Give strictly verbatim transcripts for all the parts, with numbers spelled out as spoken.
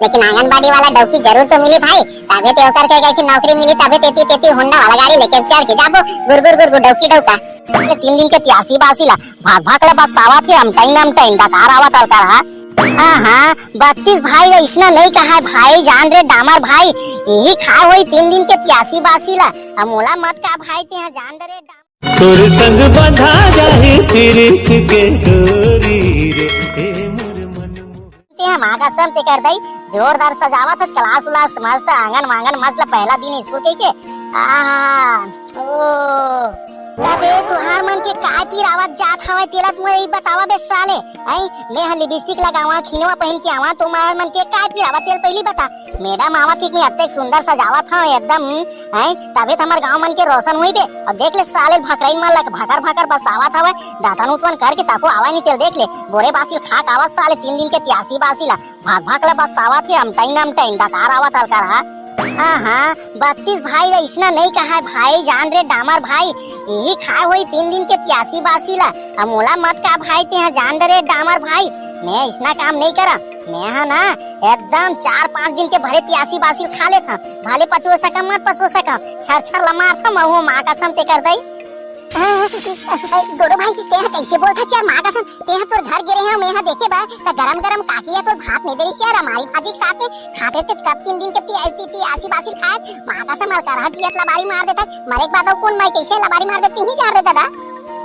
लेकिन आंगनबाड़ी वाला डौकी जरूर तो मिली भाई, तभे ते ओकर के कहीं नौकरी मिली, तभे तेती तेती होंडा वाला गाड़ी लेके चढ़ के जाबो, गुर गुर गुर गुर डौकी डौका। अरे तीन दिन के तियासी बासी ला भाग भाग ले बस आवत हे, अमटाइन अमटाइन डकार आवत अलकर हा। हाँ हाँ, बत्तीस भाई ला इसना नहीं कहा भाई, जान रे डामर भाई, यही खाए होई तीन दिन के तियासी बासी ला। अब मोला मत का भाई, ते हा जान रे डामर। तोर संग बंधा जाही पीरित के डोरी रे, ए मोर मन मोहन। ते हा माँ कसम ते कर दई, जोरदार सजावत हस, क्लास उलास मस्त, आंगन वांगन मस्त, पहला दिन स्कूल के के। आहा, ओ, अबे तुहार मन के काय पिरावत जात हवय, तेला तुमन ई बतावा बे साले। हैं, मैं ह लिपस्टिक लगावा, खिनवा पहन के आवा, तुमार मन के काय पिरावत, तेल पहली बता। मैडम आवत हिक, मैं अतेक सुंदर सजावत हव एकदम, हैं, तभे त हमर गांव मन के रोशन होई बे। अउ देख ले साले भकराइन मन ला भकर भकर बसावत हवय, दातन उतवन करके ताको आवा नहीं तेल देख ले, बोरे बासी खा के आवा साले तीन दिन के तियासी बासी ला, भाग भाग ला बसावत हे, अमटाइन अमटाइन डकार आवत अलकर हा। हाँ हाँ, बत्तीस भाई ला इसना नहीं कहा भाई, जान रे डामर भाई, यही खाए होई तीन दिन के तियासी बासी ला। अब मोला मत का भाई, ते हा जान रे डामर भाई, मैं इसना काम नहीं करा। मैं हा ना एकदम चार पांच दिन के भरे तियासी बासी खा लेत हूँ, भले पचो सकम मत पचो सकम, छर छर ला मारत हूँ, महू माँ कसम ते कर दई। गोड़ू भाई, ते हा कैसे बोलत हस यार, माँ कसम, ते हा तोर घर गे रहे हंव मैं हा देखे बर, त गरम गरम काकी हा तोर भात नहीं दे रहिस यार, हमारी भाजी के साथ में खाते थे, कब तीन दिन के ती-, ती-, ती-, आसी बासी खाए, माँ कसम अलकर हा जियत लबारी मार देता, मरे के बाद अउ कौन मैं कैसे लबारी मार देती ही जा रे दादा।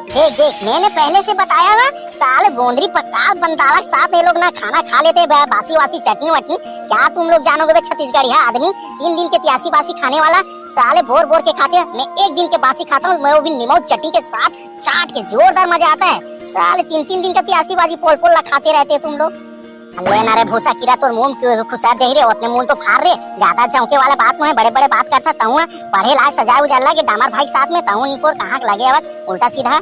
देख देख, मैंने पहले से बताया हुआ, साले बोंदरी पकाल बंदाला के साथ ये लोग ना खाना खा लेते बे, बासी वासी चटनी वटनी, क्या तुम लोग जानोगे बे छत्तीसगढ़िया आदमी, तीन दिन के तियासी बासी खाने वाला, साले बोर बोर के खाते हैं, मैं एक दिन के बासी खाता हूँ, मैं वो भी निमऊ चटनी के साथ चाट के, जोरदार मजा आता है। साले तीन तीन दिन का तियासी बाजी पोल पोल ला खाते रहते हैं तुम लोग। ले ना रे भूसा कीरा, तोर मुंह क्यों खुसर जाही रे, ओतने मुंह तो फार रे, ज्यादा चौंके वाला बात नोहे, बड़े बड़े बात करता तहूँ, पढ़े लाए सजाए उजाए लगे डामर भाई के साथ में, तहूँ निपोर कहाँ के लगे आवत उल्टा सीधा।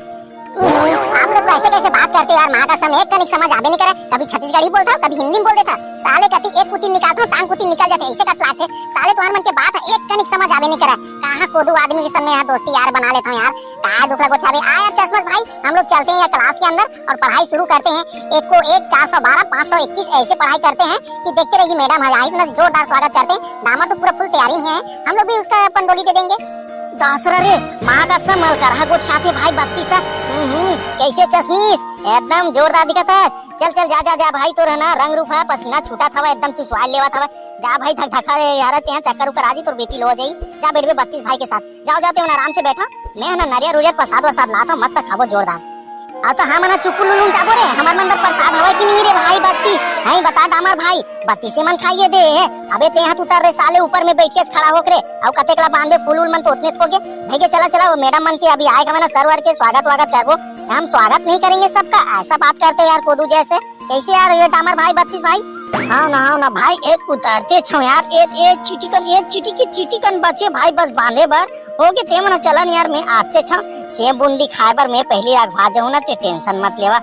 आप लोग तो ऐसे कैसे बात करते हो यार, माँ कसम एक कनिक समझ आबे नहीं करे, कभी छत्तीसगढ़ी बोलता हो, कभी हिंदी में बोल देता, साले कति एक कुती निकालता हूँ, टांग कुती निकल जाते, ऐसे कस लागथे, साले तुम्हारे मन के बात है, एक कनिक समझ आबे नहीं करे, कहाँ कोदू आदमी के सामने यहाँ दोस्ती यार बना लेता हूँ यार, काय दुख लगो अभी। आ यार चश्मश भाई, हम लोग चलते हैं यार क्लास के अंदर और पढ़ाई शुरू करते हैं, एक को एक, चार सौ बारह, पाँच सौ इक्कीस ऐसे पढ़ाई करते हैं कि देखते रहिए मैडम हमारा इतना जोरदार स्वागत करते हैं, डामर तो पूरा फुल तैयारी में है, हम लोग भी उसका पंडोली दे देंगे। दसरा रे, माँ कसम अलकर हा गोठियाथे भाई बत्तीस। हम्म, हम्म, कैसे चश्मिश? एकदम जोरदार दिखत हस। चल, चल, जा, जा, जा भाई, तोर है ना रंग रूप है, पसीना छूटत हवय, एकदम चुचवाय लेवत हवय। जा भाई, धक धका यार, ते हा चक्कर उक्कर आ जी, तोर बीपी लो हो जाई। जा बैठबे बत्तीस भाई के साथ। जाओ, जाओ, ते मन आराम से बैठो। मैं है ना नरियर उरियर प्रसाद वरसाद लात हूँ, मस्त खाबो जोरदार। अब तो हमन ह चुकुल लुलुम जाबो रे, हमर मन बर प्रसाद हवय कि नहीं रे भाई बत्तीस? हैं बता डामर भाई, बत्तीसे मन खाइए दे हे। अबे ते हाथ उतर रे साले, ऊपर में बैठ के खड़ा होके रे, अउ कतेक ला बांधे फूल उल मन तो ओतने थोके। भैया चला चला, वो मैडम मन के अभी आए का ना, सर वर के स्वागत वागत करबो। हम स्वागत नहीं करेंगे सबका, ऐसा बात करते हो यार कोदू जैसे। कैसे यार ये डामर भाई बत्तीस भाई? हाँ ना, हाँ ना भाई, एक उतरते छो यार, एक, एक चिटिकन, एक चिटिकी चिटिकन बचे भाई बस बांधे बर। होगे ते मन चलन यार, मैं आते छव सेव बूंदी खाए बर, मैं पहली रात भाग जाऊँ ना, ते टेंशन मत लेवा।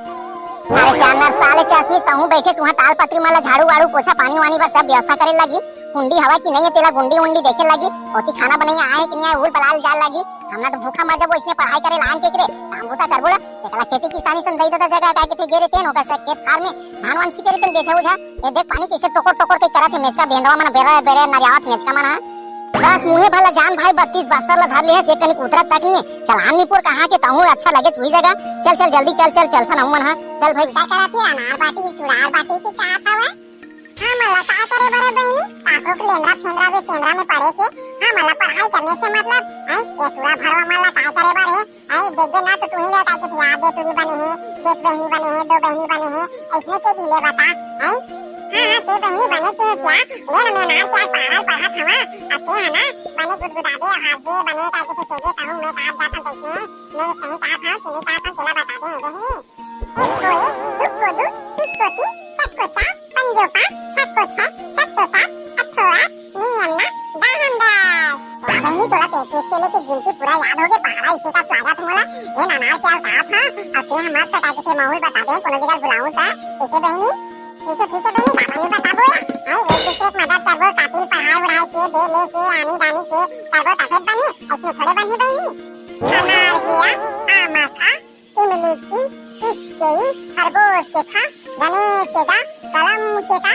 अरे चानर साले चश्मी, तहूँ बैठे उहाँ ताल पत्री मन ला झाड़ू वाड़ू पोछा पानी वानी बर सब व्यवस्था करे लगी। हुंडी हवा कि नहीं है तेला गुंडी उंडी देखे लगी, ओती खाना बनैया आए कि नहीं आए उल बलाल जाए लगी। हमला तो भूखा मर जाबो इसने पढ़ाई करे लान के करे काम बूता करबो ला। एकला खेती किसानी सन दई दे जगह का के थे गेरे तेन ओकर से खेत खार में धान वान छीते रहितन बेचा उझा। ए देख पानी कैसे टोकर टोकर के करत हे मेचका बेंदवा मन बेरे बेरे नरियावत मेचका मन। बस मुहे भला जान भाई बत्तीस बस्तर ला धर ले हे, जे कनिक उतरत तक नहीं चलान निपुर कहाँ के तहूँ अच्छा लगे चुही जगह। चल चल जल्दी चल चल चलथन अहू मन हा। चल भाई। का करत हे अनार बाटी चुड़ार बाटी के का खावा? हाँ मला का करे बरे बहिनी? ताको के लेंदरा फेंदरा वे चेंदरा में पड़े के। हाँ मला पढ़ाई करने से मतलब है, ये टूरा भरवा मला का करे बरे? आई देखबे ना तो तुही ला का के यार दे टूरी बने हे, देख बहिनी बने हे, दो बहिनी बने हे, ऐसने के दिले बता, हैं? हाँ, हाँ, ते बहिनी बने के क्या? ले ना मैं नार क्या पागल पढ़त हवा, अब ते है ना, बने गुदगुदाबे, हंसबे, बने का के ते केबे कहूँ मैं काट जाता तैसे, मैं सही कहा था कि नहीं कहा था, तेला बता दे बहिनी। एक को एक, दू को दू, तीन को तीन, चार को चार, पंजो पाँच, छक्को छह, सत्तो सात, अट्ठो आठ, नियम ना, दाहम दस। बहिनी तोला तो एक एक से लेके गिनती पूरा याद होगे, पहला इसे का स्वागत होला। ए नानार के अवतार था, अब ते हम मस्त का किसे माहौल बता दे, कोनो जगह बुलाऊं ता, कैसे बहिनी? ठीक है, ठीक है बहिनी, बाबा ने बताबो या। आई एक दूसरे की मदद करबो, कापिल पढ़ाई वढ़ाई के, दे ले के, आनी दानी के, करबो तबे बनी, ऐसने थोड़े बनी बहिनी। अनार के आ, आमा का, इमली की, ईख के ई, खरगोश के खा, गणेश के गा, कलम के का।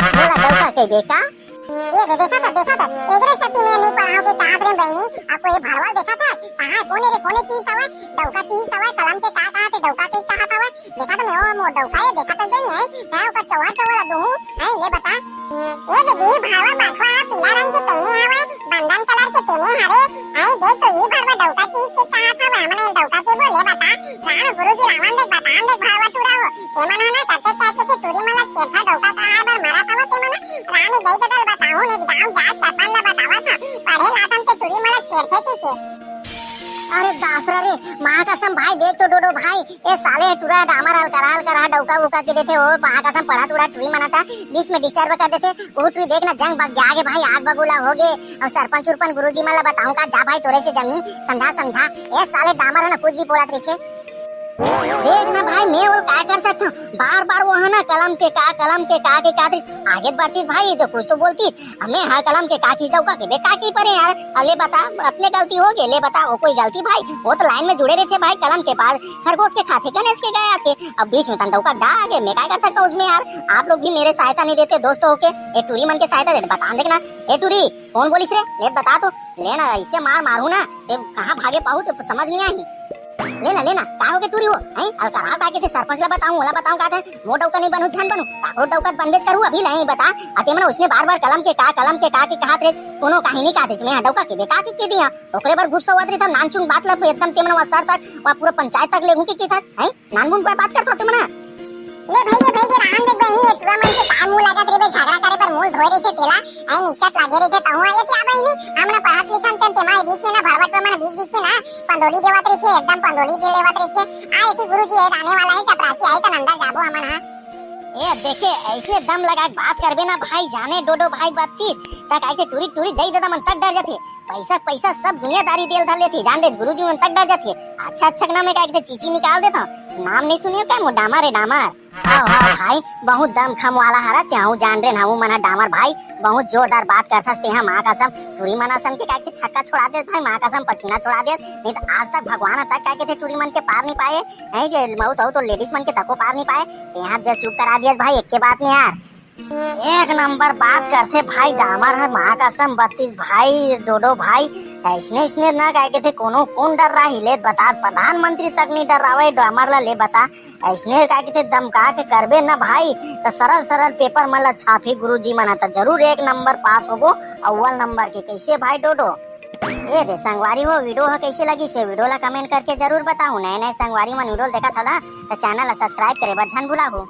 बोला डौका कहिबे का? ये दे, देखा था, देखा था, एकरे सेती मैं नहीं पढ़ाऊं के कहत रे बहिनी। अब कोई भरवा देखा था, कहाँ है, कोने रे, कोने चीज हवय, डौका चीज हवय, कलम के का कहा थे, डौका के कहा था, देखा तो मैं वो मोर डौका ये देखा तो नहीं है, है ओकर चौहा चौहा ला दूं, है ले बता। ये दीदी, भरवा बटवा पीला रंग के पहने हवय, बंदन कलर के पहने हरे, है देख तो ये भरवा डौका चीज के कहा था, हमने डौका के बोले बता, राम गुरुजी रावण देख बतान देख भरवा टूरा हो, तेमन ह ना कते कह के थे टूरी मन ला छेड़था डौका कहा है बर मरा था वो तेमन ह, रानी गई तो कल बताऊं ने गांव जात सरपंच ला बतावा था, पढ़े लाथन ते टूरी मन ला छेड़थे की के। अरे दासरा रे, माँ कसम भाई, देख तो डोडो भाई, ए साले टूरा डामर अलकरहा अलकरहा डौका उका के देथे, ओ माँ कसम पढ़त उड़त टूरी मन ह त बीच में disturb कर देथे, ओ टूरी देख ना जंग बग जागे भाई, आग बगुला हो गे, अउ सरपंच उरपंच गुरुजी मन ला बताऊं का, जा भाई तोरे से जमी, समझा समझा, ए साले डामर ह ना कुछ भी बोलत रहिथे। देख ना भाई, मैं ओला का कर सकत हूँ? बार बार वो ह ना कलम के का, कलम के का के का, आगे बढ़तीस भाई तो कुछ तो बोलतीस। अब मैं हा कलम के का खींच दऊं का के बे का की परे यार। अब ले बता, अपने गलती हो गे, ले बता, वो कोई गलती भाई? वो तो line में जुड़े रहिथे भाई, कलम के पास खरगोश के खाथे गणेश के गया थे। अब बीच में तन डौका डा आगे, मैं का कर सकता हूँ उसमें यार? आप लोग भी मेरे सहायता नहीं देते दोस्तों होके, ए टूरी मन के सहायता दे, बता देखना। ए टूरी, कौन बोलिस रे? ले बता तो। ले ना, ऐसे मार मारू ना, ते कहाँ भागे पाहू, ते समझ नहीं आई। ले ना, ले ना, का होगे टूरी हो? हैं? अलकरहा का के थे सरपंच ला बताऊं, ओला बताऊं का थे? मोर डौका नहीं बनू, झन बनू। काकरो डौका बनबेच करू, अभी ले ही बता। अते मन उसने बार-बार कलम के का, कलम के का के कहा थे, कोनो काहिनी का थे, मैं डौका के बे का के, के दिया। ओकरे बर गुस्सा होत रही था, नानचुन बात ला एकदम ते मन वो सर तक, वो पूरा पंचायत तक ले घूम के की था, हैं? नानमुन कोई बात करत होते मना। ले भाई, ले भाई, ये राहन दे बहिनी, ये टूरा मन के का मुंह लागत रे बे, झगड़ा करे बर मुंह धोए रहिथे तेला, आई निचत लागे रहिथे, तहु आगे क्या बहिनी, हमन पढ़त लिखन तेन तेमा बीच में ना भरवट मन बीच बीच में ना पंदोली देवत रहिथे, एकदम पंदोली दे लेवत रहिथे। आ एती गुरुजी ए आने वाला है, चपरासी आई तन अंदर जाबो हमन हा। ए देखे, ऐसने दम लगा के बात करबे ना भाई, जाने डोडो भाई बत्तीस, तक आके टूरी टूरी दई ददा मन तक डर जाथे। पैसा पैसा सब दुनियादारी देल धर लेथे, जान दे गुरुजी मन तक डर जाथे। अच्छा अच्छा के नाम एक एक चीची निकाल देता, नाम नहीं सुनियो का मो डामर रे डामर। हाँ हाँ भाई, बहुत दम खम वाला हरा त्याऊ जान रे नाऊ मना डामर भाई, बहुत जोरदार बात करथस तेहा माँ कसम। टूरी मना सम के का के छक्का छोड़ा दे भाई, माँ कसम पसीना छोड़ा दे, नहीं तो आज तक भगवान तक का के थे टूरी मन के पार नहीं पाए, नहीं के मऊ तो, तो लेडीज मन के तको पार नहीं पाए, तेहा जे चुप करा दिया भाई एक के बात में यार। एक नंबर बात करथे भाई डामर ह, माँ कसम बत्तीस भाई, डोडो भाई, ऐसने ऐसने ना कह के थे कोनो कौन डर रहा ही ले बता, प्रधानमंत्री तक नहीं डर रहा है डामर ला ले बता। ऐसने कह के थे धमका के करबे ना भाई, त सरल सरल पेपर मन ला छापी गुरुजी मन ह, त जरूर एक नंबर पास होबो अव्वल नंबर के। कैसे भाई डोडो? ए दे संगवारी हो, वीडियो ह कैसे लगी से वीडियो ला कमेंट करके जरूर बताहू। नए नए संगवारी मन वीडियो देखत हला त चैनल ला सब्सक्राइब करे बर झन भुलाहू।